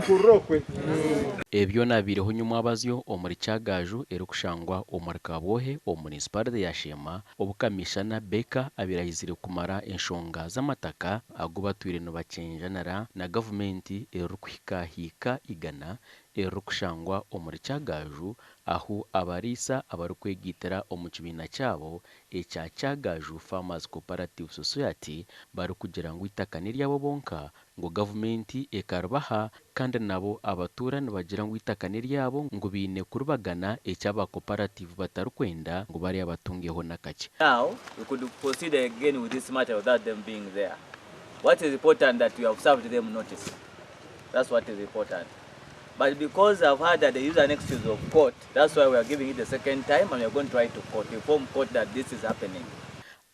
Nimuhurira okwe? Ebi byona bibaireho nyomwabazyo omuri Kyagaju erikushangwa omuri Kabwohe omu munisiparite ya Sheema obu Kamishana Baker abaire aizire kumara enshonga z'amataka agu batwire nibakyenjanira na gavumenti eririkuhika hiika igana eririkushangwa omuri Kyagaju ahu abariisa abarikwegaitira omu kibiina kyabo ekya Kyagaju Farmers Cooperative Society barikugira ngu eitaka n'eryabo bonka ngu gavumenti ekaribaha kandi nabo abatuura nibagira ngu eitaka n'eryabo ngu baine kuribagana eki aba cooperative batarikwenda ngu bariya batungeho n'akakye. Now we could proceed again with this matter without them being there. What is important that we have served them notice. That's what is important. But because I've heard that they use an excuse of court, that's why we are giving it the second time and we are going to write to court, inform court that this is happening.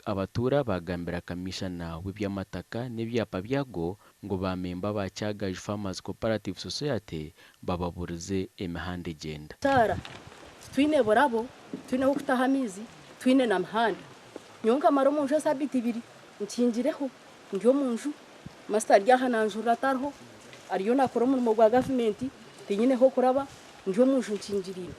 Abatuura baagambira Kamishana w'eby'amataka n'ebyapa byago ngu ba memba ba Kyagaju Farmers Cooperative Society bababurize emihanda egyenda. Saara, Titwine burabo, titwine h'okutaha amaizi, titwine na mihanda. Nyowe nkamara omu nju esaabiiti ibiri nkingireho ndi omu nju. Masita ari aha nanjurira tariho, ariyo nakora omurimo gwa gavumenti, tinyine h'okuraba, ndi omu nju nkingiriire.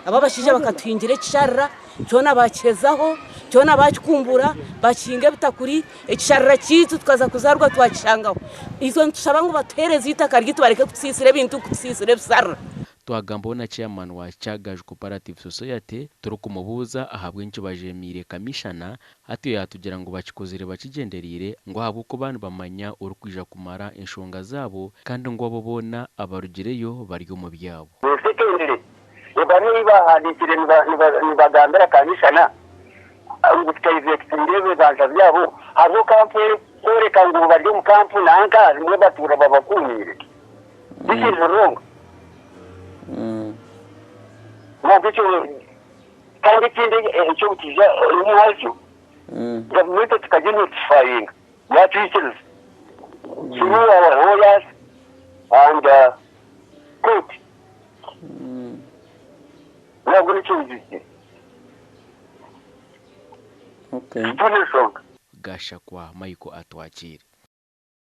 Abo abashaija bakatuhingira ekisharara, kyona baakihezaho, kyona baakikumbura, baakihinga ebitakuri, ekisharara kyaitu tukaza kuzaarwa twakishangaho. Itwe nitushaba ngu batuheereze eitaka ryaitu bareke kutusiisira ebintu, kutusiisira ebisharara. Twagambaho na Chairman wa Kyagaju Cooperative Society turikumubuuza ahabw'enki bajeemiire Kamishana, atyo yaatugira ngu bakikozire bakigyendereire ngu ahabw'okuba nibamanya orikwija kumara enshonga zaabo kandi ngu abo boona abarugireyo bari omu byabo. Secondly, ebaruha ei baahandiikire nibagambira Kamishana ngu tutaivekitire ebibanja byabo, hariho kampu erikworeka ngu bari omu kampu nanka nimwo batuura babakuumiire. This is wrong. Nabwo ekyo kandi ekindi eky'obukiriza omwazyo, gavumenti tukaginotifayinga yatwikiriza through our lawyers and court. Nabwo nikyo Okay. Titwine nshonga. Gashakwa Michael Atwakiire.